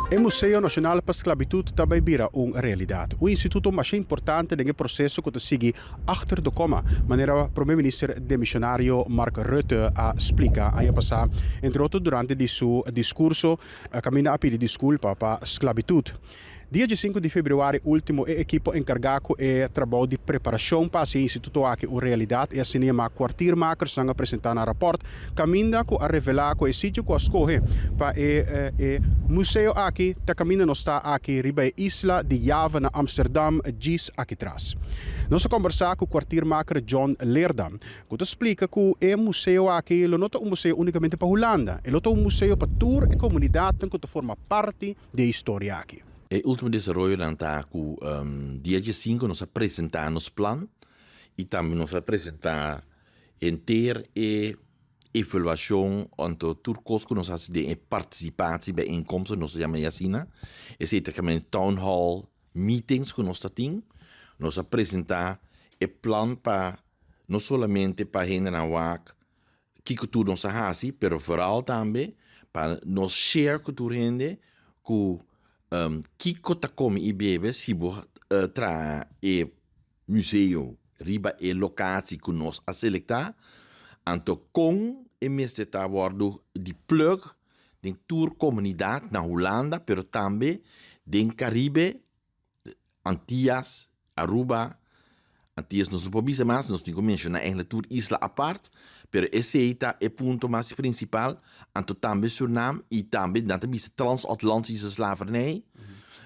E Museo Nashonal pa Sklabitut ta bai bira un realidat. Un instituto masha importante den e proseso ku ta sigui achter de komma, manera Prome Minister demisionario Mark Rutte a splika aña pasá, entre otro durante di su diskurso kaminda a pidi diskulpa pa sklabitut. Dia diesinku di febrüari último e ekipo enkargá ku e trabou di preparashon pa hasi e instituto aki un realidat e asina yamá kwartiermakersnan a presentá nan rapòrt kaminda ku a revelá ku e sitio ku a skohe pa e e museo aki ta kaminda nos ta aki riba e isla di Java na Amsterdam djis aki tras. Nos a kòmbersá ku kwartiermaker John Leerdam ku ta splika ku e museo aki lo no ta un museo únikamente pa Hulanda, e lo ta un museo pa tur e komunidatnan ku ta forma parti di e historia aki. E ultimo desaroyonan ta ku dia diesinku nos a presentá nos plan i tambe nos a presentá henter e evaluashon anto tur kos ku nos hasi den e partisipatie bijeenkomsten nos ta yama e asina. Esei ta kende town hall meetings ku nos ta tin. Nos a presentá e plan pa no solamente pa hendenan wak kiko tur nos a hasi, pero vooral tambe pa nos share ku tur hende ku kiko ta kome i bebe si bo traha e museo riba e lokatie ku nos a selektá, anto kon e mester ta wòrdu di plug den tur komunidat na Hulanda pero tambe den Karibe. Antias, Aruba, Antias nos no por bisa mas, nos tin ku menshoná eigenlijk tur isla apart, pero esei ta e punto mas prinsipal, anto tambe Surnam i tambe nan ta bisa transatlantische slavernij,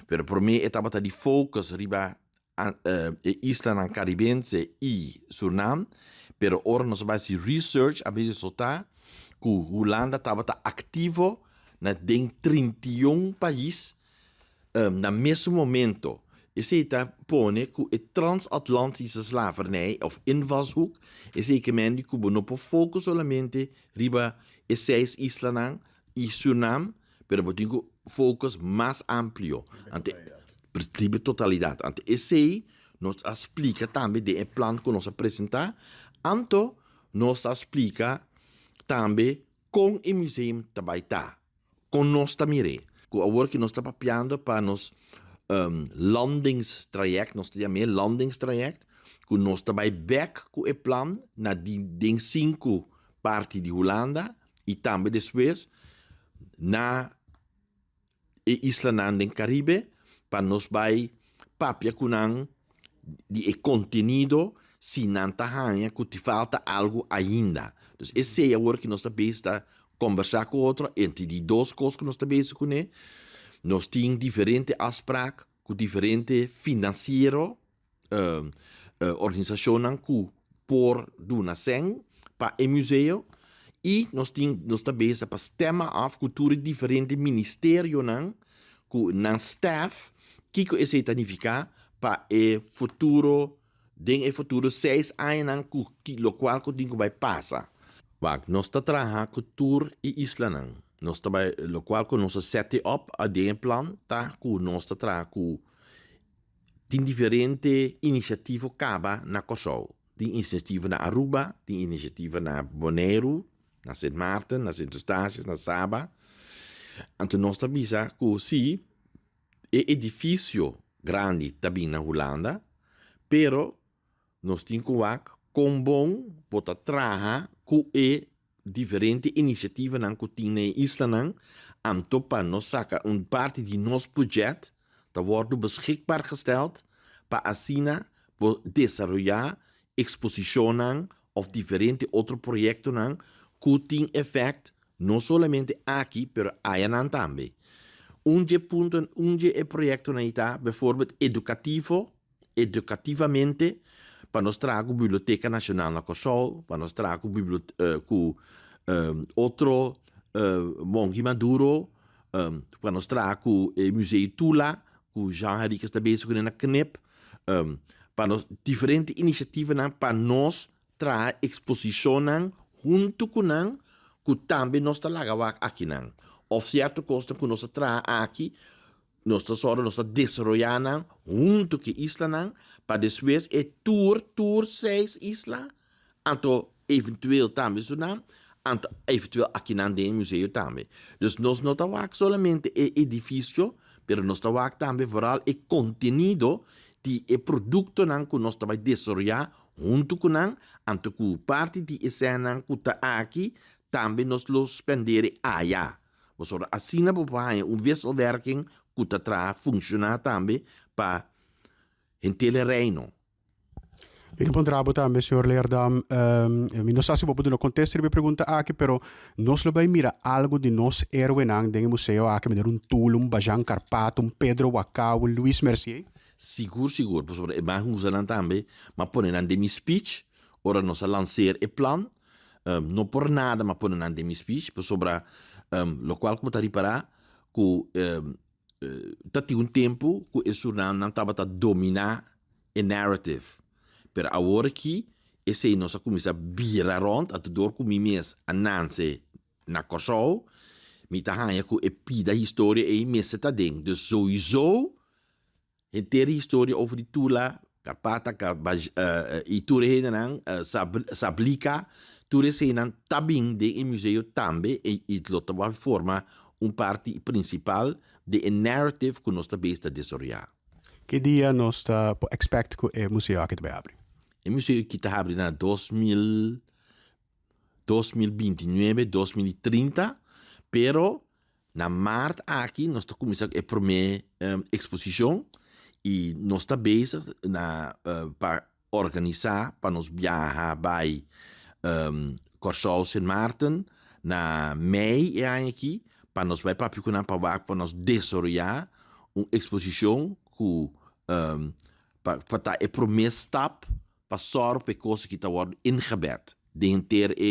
pero promé e tabata di focus riba e islanan karibense i Surnam, pero ora nos a bai hasi research a bin resultá ku Hulanda tabata aktivo na den 31 pais. Na mesun momento, esei ta pone ku e transatlantische slavernij òf invalshoek, esei ke men di ku bo no por focus solamente riba e seis islanan i Surnam, pero bo tin ku focus mas amplio, ante riba e totalidat. Ante esei nos a splika tambe den e plan ku nos a presentá, anto nos a splika tambe kon e museum ta bai ta. Kon nos ta mir'é? Ku awor ki nos ta papiando pa nos landingstraject, nos ta yam'é landingstraject, ku nos ta bai bèk ku e plan na di den sinku parti di Hulanda i tambe despues na e islanan den Karibe pa nos bai papia ku nan di e kontenido si nan ta haña ku ti falta algu ainda. Dus esei awor ki nos ta bezig ta kombersá ku otro entre di dos kos ku nos ta bezig kuné. Nos tin diferente afsprak ku diferente finansiero organisashonnan ku por duna sèn pa e museo i nos tin nos ta bezig pa stema af ku tur e diferente ministerionan ku nan staf kiko esei ta nifiká pa e futuro den e futuro seis añanan ku lokual ku tin ku bai pasa. Wak, nos ta traha ku tur e islanan. Nos ta bai lokual ku nos a sete op den e plan ta ku nos ta traha ku tin diferente inisiativo kaba na Kòrsou. Tin inisiativa na Aruba, tin inisiativa na Boneiru, na Sint Maarten, na Sint Eustatius, na Saba. Anto nos ta bisa ku si e edifisio grandi ta bin na Hulanda, pero nos tin ku wak kon bon bo ta traha ku e diferente inisiativanan ku tin na e islanan, anto pa nos saka un parti di nos budget ta wòrdu beschikbaar gesteld pa asina por desaroyá eksposishonnan òf diferente otro proyektonan ku tin efèkt no solamente aki pero ayanan tambe. Un dje punto un dje e proyektonan ei ta bevoorbeeld edukativo, edukativamente pa nos traha ku Biblioteka Nashonal na Kòrsou, pa nos traha ku ku otro Mongi Maduro, pa nos traha ku e Museo Tula ku Jean Henriquez ta bezig kuné na Knip, pa nos diferente inisiativanan pa nos traha eksposishonnan huntu ku nan ku tambe nos ta laga wak akinan òf sierto kosnan ku nos a traha aki nos ta sòru nos ta desaroyá nan huntu ku e islanan pa despues e tur tur seis isla anto eventueel tambe Surinam. Anto eventueel akinan den museo tambe. Dus nos no ta wak solamente e edifisio, pero nos ta wak tambe vooral e kontenido di e produktonan ku nos ta bai desaroyá huntu ku nan, anto ku parti di e sènnan ku ta aki tambe nos lo spendere aya. Pasobra asina bo por haña un wisselwerking ku ta traha funshoná tambe pa henter e Reino. Mi ke puntra bo tambe, señor Leerdam, mi no sa si bo por duna kontesta riba e pregunta aki, pero nos lo bai mira algu di nos héroenan den e museo aki, manera un Tula, un Bajan Karpato, un Pedro Wakao, un Luis Mercier? Sigur, sigur, pasobra e ban usa nan tambe, m'a pone nan den mi speech ora nos a lanseer e plan. No por nada m'a pone nan den mi speech, pasobra lokual ku bo ta ripará ku ta tin un tempu ku e Surnamnan tabata dominá e narrative. Pero awor aki esei nos a kuminsá bira rònt, anto dor ku mi mes a nanse na Kòrsou, mi ta haña ku e pida historia ei mester ta den. Dus souiso henter e historia over di Tula, Karpata, i tur e hendenan, Sablika, tur eseinan ta bin den e museo tambe i lo ta bai forma un parti prinsipal di e narrative ku nos ta bezig ta desaroyá. Ki dia nos ta por expect ku e museo aki ta bai habri? E museo aki ta habri na 2000, 2029, 2030, pero na maart aki nos ta kuminsá ku e promé eksposishon i nos ta bezig na pa organisá pa nos biaha bai Kòrsou, Sint Maarten na mei e aña aki pa nos bai papia ku nan pa wak pa nos desaroyá un eksposishon ku pa ta e promé stap pa sòru pa e kos aki ta wòrdu ingebed den henter e.